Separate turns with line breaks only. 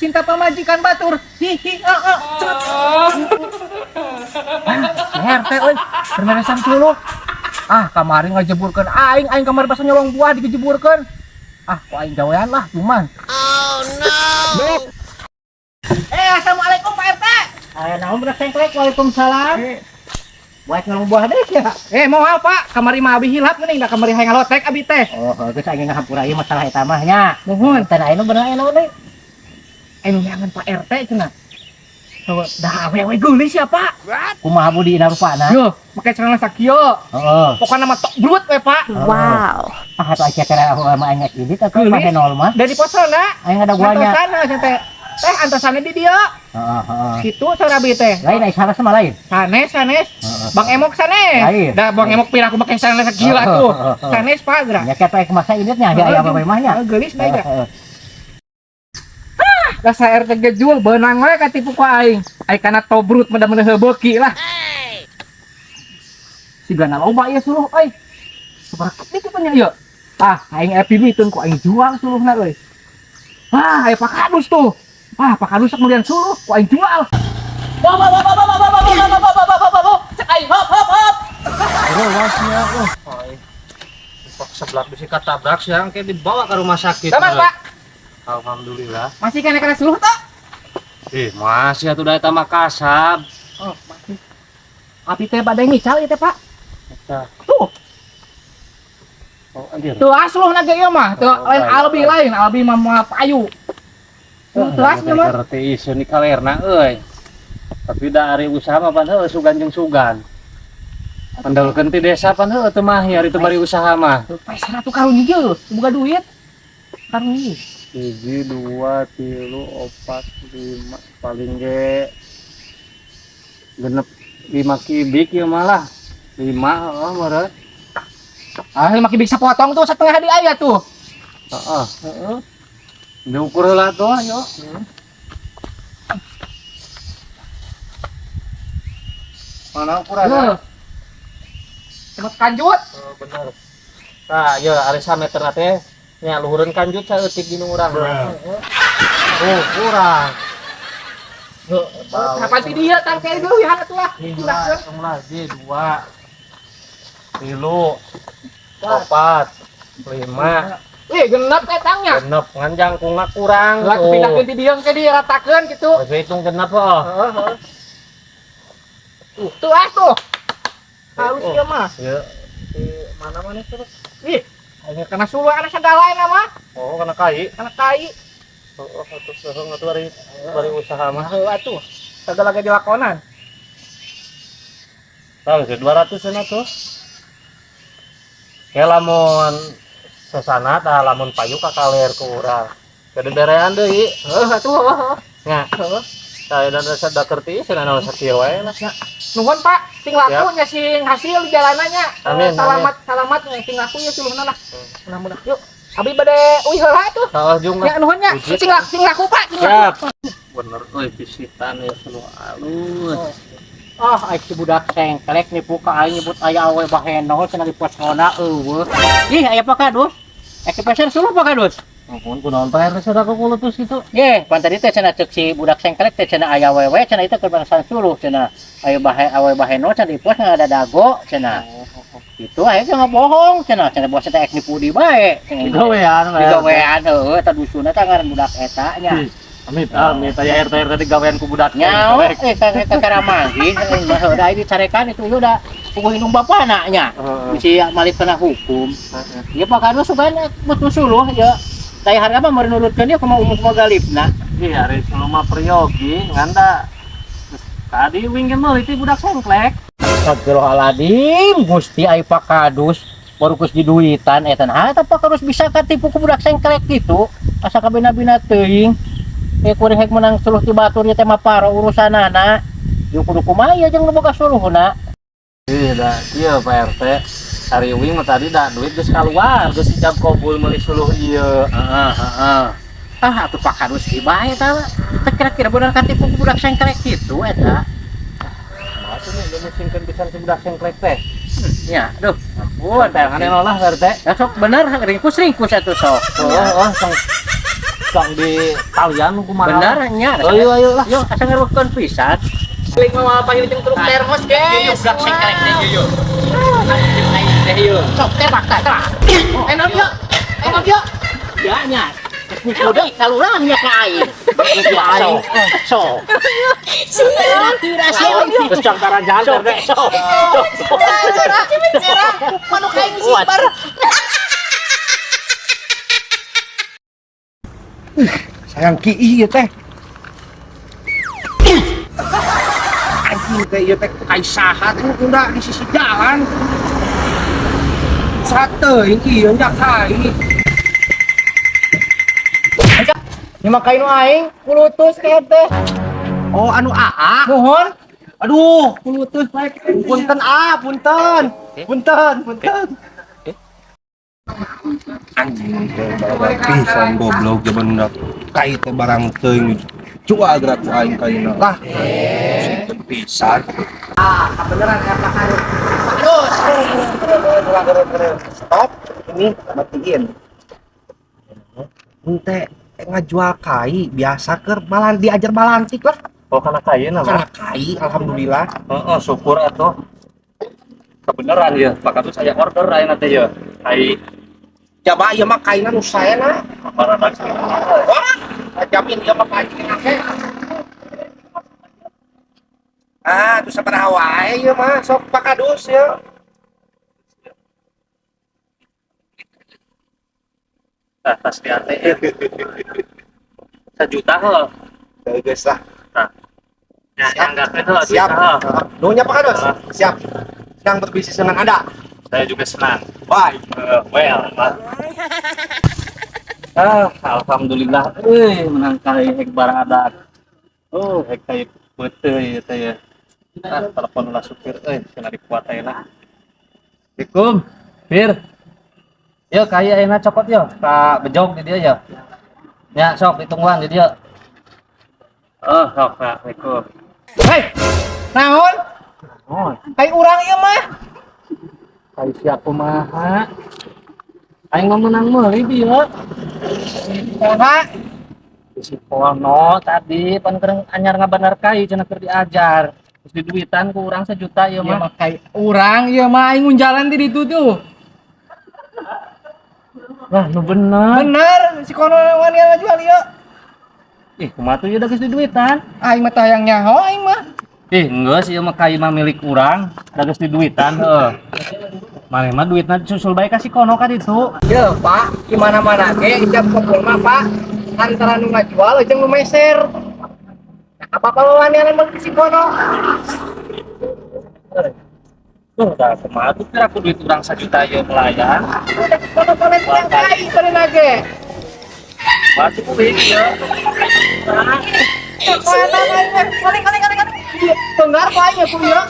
Cinta pamajikan batur. Hi hi ah ah. Ah, RT euy, beresan suluh. Ah, kamari ngajeburkeun aing, aing kamari basa nyolong buah digejeburkeun. Ah, ku aing gawean lah, cuman. Oh no. Eh, assalamualaikum Pak RT.
Aya naon, budak sengklek? Waalaikumsalam. Buat nyolong buah deh ya.
Eh, mau apa? Kamari mah abi hilap geuning, da kamari hayang ngalotek abi teh.
Oh, geus, aing ngahampura ieu masalah eta mah nya.
Nuhun.
Teh aya nu bener, aya naon deui?
Eh, nu neangan Pak RT cenah. Oh, dah awewe geulis ya, Pak.
Kumaha budi rupana?
Yo, make celana sakieu.
Heeh.
Pokokna mah tobrut we, Pak.
Wow.
Ah, atuh aing kira mah aing ini tapi
Geulis.
Bahenol mah.
Dari posona.
Aing ada guanya.
Antosan cenah teh. Teh antosanna di dieu.
Heeh, heeh.
Kitu saur abi teh.
Lain ai salah sama lain.
Sanes, sanes.
Heeh.
Bang Emok sanes.
Lain.
Da Bang Emok pira aku make celana sakieu atuh. Sanes, Pak, geura.
Nya kitu aing masa ini nya aya awewe mah nya.
Heeh, geulis bae geura.
Heeh.
Rasa RT gejul beunang we katipu ku aing. Ai kana tobrut mah da meuneuh beuki lah. Sigana loba ieu suluh euy. Sabaraha ketik kitu nya ieu. Ah, aing happy duiteun ku aing jual suluhna euy. Ah, aya Pak Kadus tuh. Ah, Pak Kadus sok melian suluh, ku aing jual. Wah, wah, wah, wah, wah, wah, wah, wah, wah, wah, wah, wah, wah, wah. Cek aing hop hop hop.
Rawasnya, oh. Pak sebelah bisi katabrak siang kayak dibawa ke rumah sakit.
Sama, Pak.
Alhamdulillah.
Masih kena kena suluh tuh?
Eh, masih atuh da eta mah kasab.
Oh, masih. Abi teh badai ngical ieu teh, Pak.
Eta.
Tuh,
Oh, anjir.
tuh asluh ge ieu mah. Tuh
Oh,
lain
baik.
Albi, lain Albi mah moal payu. Tuh, tuh asli mah.
Ngerti ieu ni kalerna euy. Tapi da ari usaha mah pan heueuh sugan jeung sugan. Pendelkeun ti desa pan heueuh teu mahi ari teu bari usaha mah.
Tuh, peser atuh karunya jeung boga duit. Karunya.
Hiji, dua, tilu, opat, lima, paling ge genep 5 kibik ya malah lima, oh meureun.
Ah, 5 kibik sapotong tuh setengah di aya tuh.
Heeh.
Heeh.
Diukur heula tuh, ayo. Mana ukurannya?
Tuh. Cemet kanjut.
Oh, bener. Nah, ya ari sameter teh nya luhureun kanjut saeutik di nu urang. Oh, kurang.
Kapan ti dia tang kayak dulu ya atuh lah.
Dua, hitung lagi, dua, tilu, opat, lima,
Wih, genep etangnya.
Genep, ngan jangkungna kurang.
Lah
tuh.
Pindahkeun ti dieu ke diratakeun gitu.
Geus hitung genep oh.
Heeh, heeh. Tuh, tuh ah tuh. Halus
Oh.
ieu mah.
Ya, di mana-mana terus.
Ih, aing kena suluh ana sagala mah.
Oh, kana kai.
Kana kai.
Oh, oh, atuh seuheung atuh bari bari usaha mah.
Heuh atuh. Sagala ge dilakonan.
Tah, geus 200 cenah tuh. Ya lamun sesana tah lamun payu ka kaler ku urang. Kudu berean deui.
Heuh atuh, heuh.
Nya.
Heuh.
Saya dan rasa da kerti cenah naon sakieu wae lah.
Nuhun Pak, sing laku nya, sing hasil di jalanannya.
Amin.
Salamat, salamat nya, sing laku nya suluhna lah. Mudah-mudahan. Yuk. Abi bade uih heula atuh.
Salah jung
Ya
lah.
nuhun nya.
Uji.
Sing laku Pak, sing
Siap.
laku.
Bener euy pisitan ya suluh alus.
Ah, aing si budak sengklek nipu ka aing, nyebut aya awe bahenol cenah di posona euweuh. Ih, aya Pak Kadus. Eh, peser suluh Pak Kadus.
Nuhun, kunaon Pak RT sada kukulutus kitu?
Ye, pan tadi teh cenah ceuk si budak sengklek teh cenah aya wewe cenah itu keur bangsan suluh cenah. Aya bahe awe bahenol cenah di pos ada dago cenah. Itu aya teh bohong cenah, cenah bos teh ek nipu di bae.
Digawean.
Digawean heueuh eta dusunna teh ngaran budak eta nya.
Amit amit aya RT RT digawean ku budak.
Nyaho eh ka karamanggih mah udah ini carekan itu udah puguh indung bapana nya.
Heeh.
Bisi malik kena hukum. Ya Pak Kadus sugan betul suluh ya. Taya harga mah menurutkeun dia kumaha umum kumaha galibna.
Iya, ari suluh mah peryogi ngan da tadi wingkeun meuli ti budak sengklek.
Astagfirullahaladzim, Gusti, ai Pak Kadus baru kus diduitan eta nah eta Pak Kadus bisa katipu ku budak sengklek gitu. Asa kabina-bina teuing. Eh, kuring hek menang suluh ti batur ieu teh mah paro urusanana. Ju kudu kumaha ieu jeung nu boga suluhna?
Iya, da, iya Pak RT. Ari wing mah tadi da duit geus kaluar, geus ijab kabul meuli suluh ieu.
Heeh, heeh. Ah, atuh Pak Kadus ieu bae eta. Teu kira-kira bener katipu ku budak sengklek gitu eta.
Mah tuh nih musingkeun pisan si budak sengklek teh.
Ya, aduh, ampun.
Teh aneh lah Pak RT.
Ya sok bener ringkus-ringkus atuh sok.
Oh, oh, tong. Gang di talian kumaha.
Bener nya.
Ayo ayo lah.
Yo asa ngaruhkeun pisan.
Link mah panggil jeung truk termos, guys.
Budak sengklek teh yo. Teh yo. Sok tebak tah tah.
Eh, naon ieu? Eh, naon ieu?
Ya nya. Udah kalurahnya ka aing. Sok. Sok.
Terus cangkaran jalan deh.
Sok.
Manuk aing sibar.
Sayang ki ieu teh. Anjing teh ieu teh kai saha tuh unda di sisi jalan. Sate ieu nya kai.
Ini mah kain aing kulutus teh teh.
Oh anu AA.
Nuhun.
Aduh,
Kulutus baik.
punten A, punten. Punten, punten. Anjing teh barang pisan goblok zaman udah kai teh barang teuing jual gerak ku aing kaina lah. Sikeun pisan.
Ah, kebeneran ya Pak Kadus. Pak Kadus.
Stop, ini matiin. Ente ngajual kai biasa keur malah diajar balantik lah.
Oh kana kayeuna mah.
Kana kai alhamdulillah.
Heeh, syukur atuh. Kebenaran ya, Pak Kadus saya order ayeuna teh ya. Kai
Coba ieu mah kaina nu saena.
baradak.
Wah, jamin ieu mah kai akeh. Ah, tuh sabaraha wae ieu mah sok Pak Kadus ya.
Nah, tas di ATM. 1 juta heuh.
Geus lah.
Ya,
Siap.
anggapnya heuh, duit
Siap.
heuh.
Nuhun ya Pak Kadus. Siap. Senang berbisnis dengan Anda.
Saya juga senang.
Bye.
Well, Pak. Ah, alhamdulillah. Menang kai hek baradak. Oh, hek kai peuteuy ieu teh ya. Ah, telepon lah supir euy, cenah dikuat ayeuna. Assalamualaikum. Pir. Yo kai ayeuna cokot yo, ka bejog di dieu ya. Nya sok ditungguan di dieu. Oh, sok, Assalamualaikum.
Hei. Naon?
Oh,
Kai urang ieu mah.
kai sia kumaha? Aing mah menang meuli dieu.
Saha?
Si Pono tadi pan keur anyar ngabener kai cenah keur diajar. Terus diduitan ku urang 1 juta ieu
Ieu
mah.
mah kai urang ieu mah aing ngunjalan di ditu tuh.
Wah, nu bener.
Bener, si kono wani ngajual ieu.
Ih, kumaha tuh ieu da geus diduitan?
Aing mah teu hayang nyaho aing mah.
Ih, geus ieu mah kai mah milik urang, da geus diduitan heuh. Maneh mah duitna disusul bae ka si Kono ka ditu.
Ye, Pak, di mana-mana ge ijab kabul mah, Pak. Antara nu ngajual jeung nu meser. Nah, apa wanian meuli si kono?
Tuh, da kumaha tuh kira aku duit urang 1 juta ieu melayang.
Udah kono kono yang kai pada ge.
Kumaha tuh kuing ieu.
Mana aing mah? Paling paling paling paling. Bengar ku aing ya ku ieu.